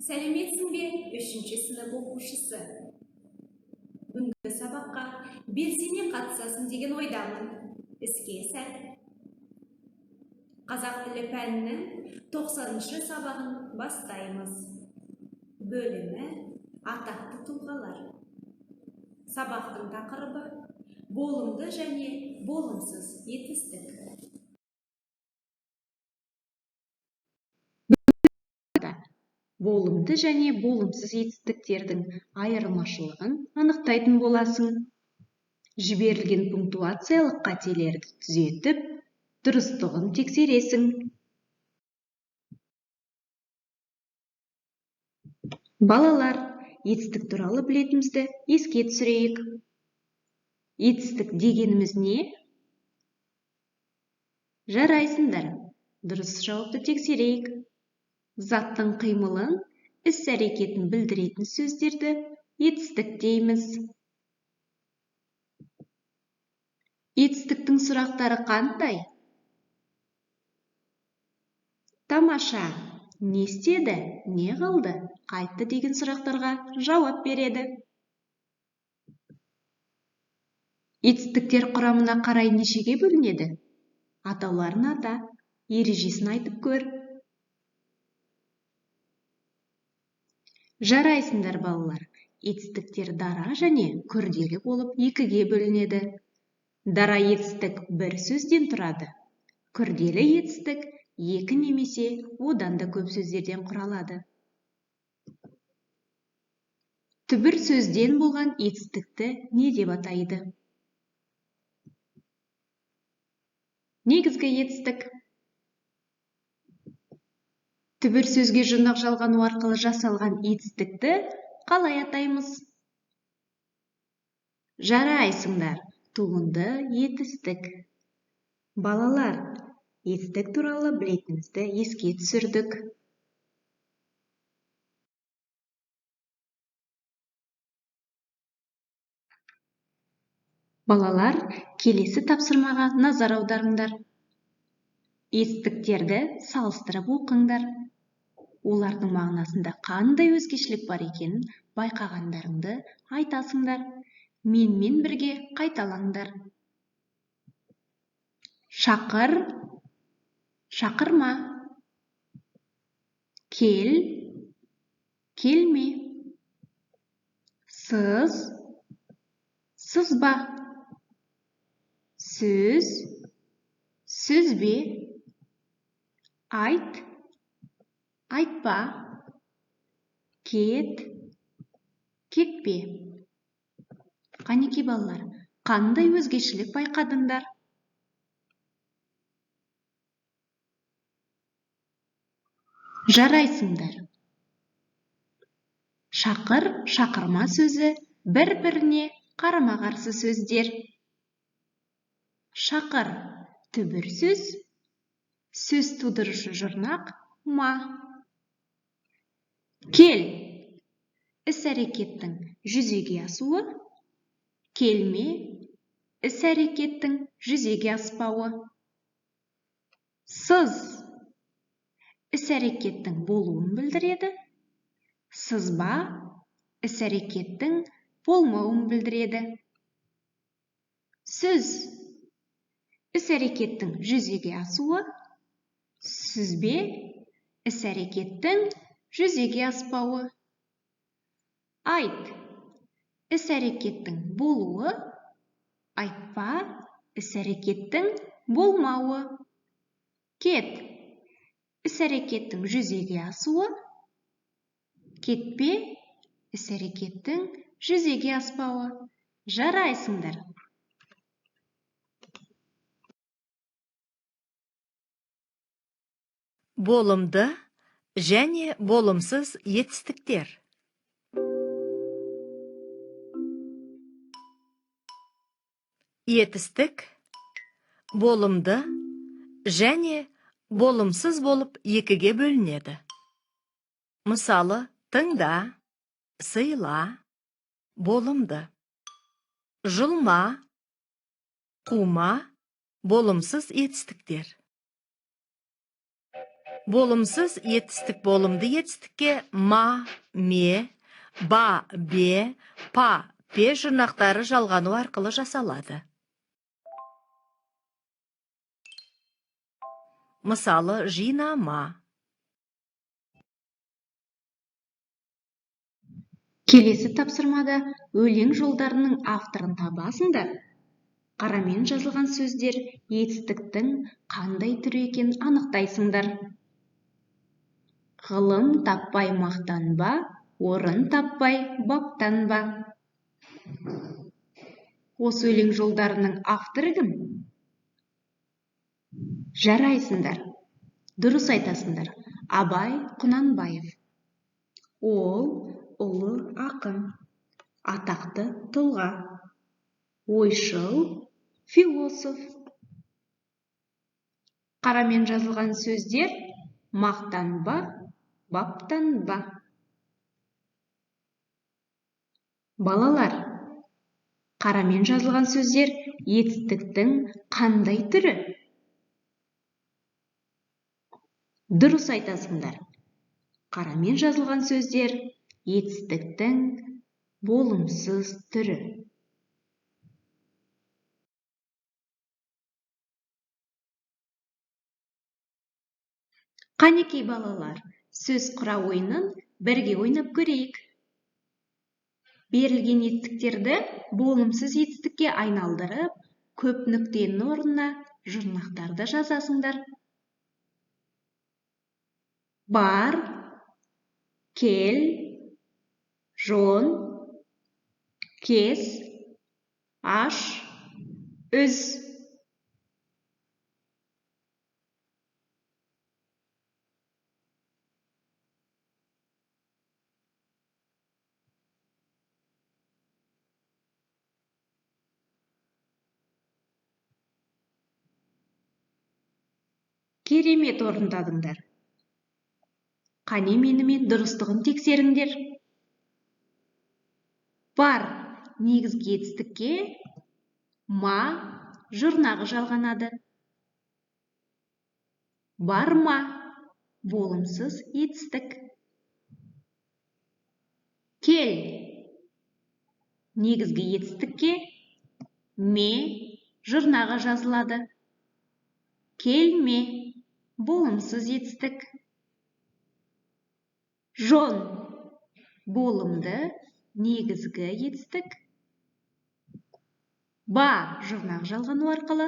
Сәлеметсің бе, үшінші сынып оқушысы? Бүгінгі сабаққа белсене қатысасың деген ойдамын. Іске сәт. Қазақ тілі пәнінің 90-шы сабағын бастаймыз. Бөлімі атақты тұлғалар. Сабақтың тақырыбы болымды және болымсыз етістік. Болымды және болымсыз етістіктердің айырмашылығын анықтайтын боласың. Жіберілген пунктуациялық қателерді түзетіп, дұрыстығын тексересің. Балалар, етістік туралы білетінімізді еске түсірейік. Етістік дегеніміз не? Жарайсыңдар, дұрыс жауапты тексерейік. Заттың қимылын, іс-әрекетін білдіретін сөздерді етістік дейміз. Етістіктің сұрақтары қандай? Тамаша, не істеді, не қылды, қайтты деген сұрақтарға жауап береді. Етістіктер құрамына қарай нешеге бөлінеді? Атауларын ата, ережесін айтып көр. Жарайсыңдар, балалар. Етістіктер дара және күрделі болып екіге бөлінеді. Дара етістік бір сөзден тұрады. Күрделі етістік екі немесе одан да көп сөздерден құралады. Түбір сөзден болған етістікті не деп атайды? Негізгі етістік. Түбір сөзге жұрнақ жалғану арқылы жасалған етістікті қалай атаймыз? Жарайсыңдар, туынды етістік. Балалар, етістік туралы білетінімізді еске түсірдік. Балалар, келесі тапсырмаға назар аударыңдар. Етістіктерді салыстырып оқыңдар. Олардың мағынасында қандай өзгешелік бар екенін байқағандарыңды айтасыңдар. Менімен бірге қайталаңдар. Шақыр, шақырма. Кел, келме. Сыз, сызба. Сөз, сөзбе. Айт, айтпа. Кет, кетпе. Қанеки балалар, қандай өзгешелік байқадыңдар? Жарайсыңдар. Шақыр, шақырма сөзі бір-біріне қарама-қарсы сөздер. Шақыр түбір сөз, сөз тудырушы жұрнақ ма. Кел іс-әрекеттің жүзеге асуы, келме іс-әрекеттің жүзеге аспауы. Сыз іс-әрекеттің болуын білдіреді, сызба іс-әрекеттің болмауын білдіреді. Сөз іс-әрекеттің жүзеге асуы, сүзбе іс-әрекеттің жүзеге аспауы. Айт іс-әрекеттің болуы, айтпа іс-әрекеттің болмауы. Кет іс-әрекеттің жүзеге асуы, кетпе іс-әрекеттің жүзеге аспауы. Жарайсыңдар. Болымды және болымсыз етістіктер. Етістік болымды және болымсыз болып екіге бөлінеді. Мысалы, тыңда, сыйла, болымды. Жұлма, қума, болымсыз етістіктер. Болымсыз етістік болымды етістікке ма, ме, ба, бе, па, пе жұрнақтары жалғану арқылы жасалады. Мысалы, жинама. Келесі тапсырмада өлең жолдарының авторын табасыңдар. Қарамен жазылған сөздер етістіктің қандай түрі екенін анықтайсыңдар. Ғылым таппай мақтанба, орын таппай баптанба. Осы өлең жолдарының авторы кім? Жарайсыңдар, дұрыс айтасыңдар. Абай Құнанбаев. Ол ұлы ақын, атақты тұлға, ойшыл, философ. Қарамен жазылған сөздер мақтанба, баптанба. Балалар, қарамен жазылған сөздер етістіктің қандай түрі? Дұрыс айтасыңдар. Қарамен жазылған сөздер етістіктің болымсыз түрі. Қанекей балалар, сөз құра ойынын бірге ойнап көрейік. Берілген етістіктерді болымсыз етістікке айналдырып, көп нүктенің орнына жұрнақтарды жазасыңдар. Бар, кел, жон, кес, аш, үз. Керемет орындадыңдар. Қане менімен дұрыстығын тексеріңдер. Бар негізгі етістікке ма жұрнағы жалғанады. Барма болымсыз етістік. Кел негізгі етістікке ме жұрнағы жазылады. Келме болымсыз етістік. Жон болымды негізгі етістік. Ба жұрнақ жалғану арқылы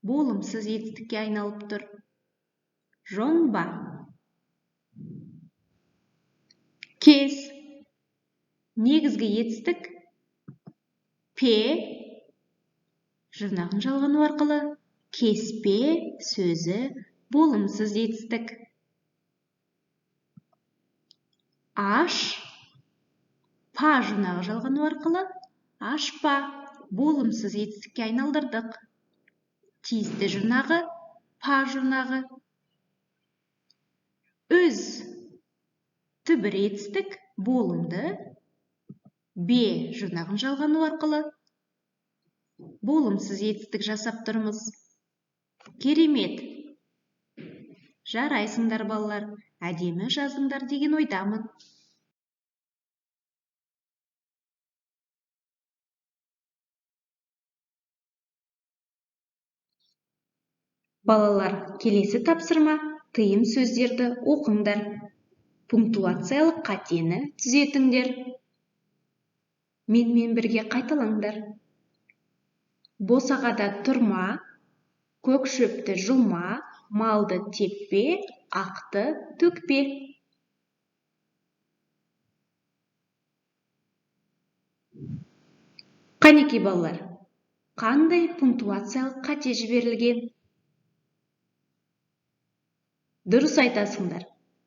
болымсыз етістікке айналып тұр. Жонба. Кес негізгі етістік пе жұрнағын жалғану арқылы кеспе сөзі болымсыз етістік. Аш па жұрнағы жалғану арқылы ашпа болымсыз етістікке айналдырдық. Тиісті жұрнағы па жұрнағы. Үз түбір етістік болымды бе жұрнағын жалғану арқылы болымсыз етістік жасап тұрмыз. Керемет! Жарайсыңдар балалар, әдемі жаздыңдар деген ойдамын. Балалар, келесі тапсырма тыйым сөздерді оқыңдар. Пунктуациялық қатені түзетіңдер. Менімен бірге қайталаңдар. Босағада тұрма, көк шөпті жұлма, малды теппе, ақты төкпе. Қанекей балалар, қандай пунктуациялық қате жіберілген? Дұрыс айтасыңдар.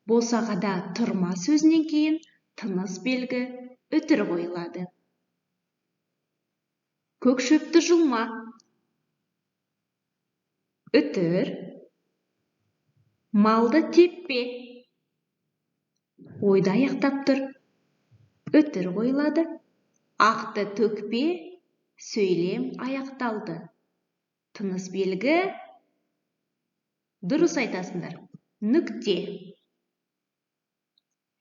Босағада тұрма сөзінен кейін тыныс белгі үтір қойылады. Көк шөпті жұлма. Үтір. Малды теппе. Ойды аяқтап тұр. Үтір қойылады. Ақты төкпе. Сөйлем аяқталды. Тыныс белгі. Дұрыс айтасыңдар. Нүкте.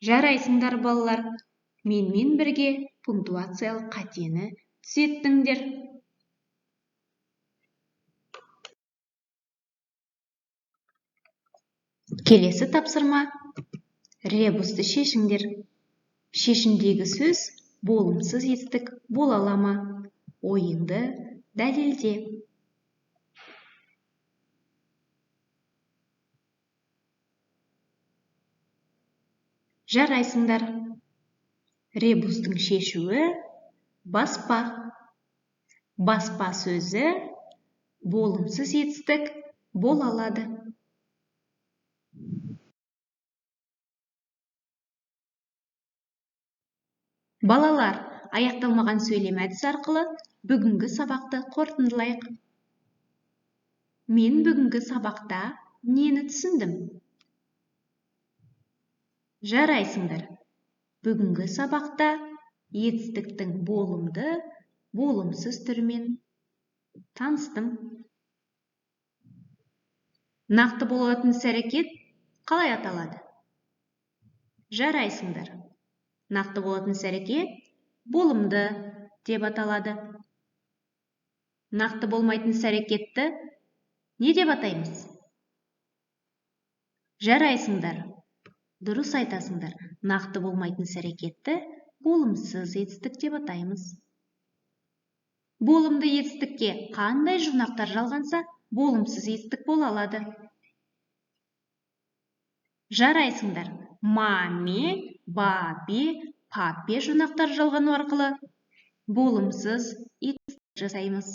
Жарайсыңдар, балалар. Менімен бірге пунктуациялық қатені түзеттіңдер. Келесі тапсырма. Ребусты шешіңдер. Шешімдегі сөз болымсыз етістік бола ала ма? Ойыңды дәлелде. Жарайсыңдар. Ребустың шешуі баспа. Баспа сөзі болымсыз етістік бола алады. Балалар, аяқталмаған сөйлем әдісі арқылы бүгінгі сабақты қорытындылайық. Мен бүгінгі сабақта нені түсіндім? Жарайсыңдар. Бүгінгі сабақта етістіктің болымды, болымсыз түрімен таныстым. Нақты болатын іс-әрекет қалай аталады? Жарайсыңдар. Нақты болатын іс-әрекет болымды деп аталады. Нақты болмайтын іс-әрекетті не деп атаймыз? Жарайсыңдар. Дұрыс айтасыңдар. Нақты болмайтын іс-әрекетті болымсыз етістік деп атаймыз. Болымды етістікке қандай жұрнақтар жалғанса, болымсыз етістік бола алады? Жарайсыңдар. Ма, ме, ба, бе, па, пе жұрнақтар жалғану арқылы болымсыз етістік жасаймыз.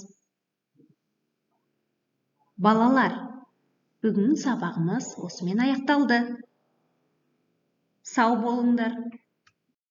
Балалар, бүгін сабағымыз осымен аяқталды. Сау болыңдар.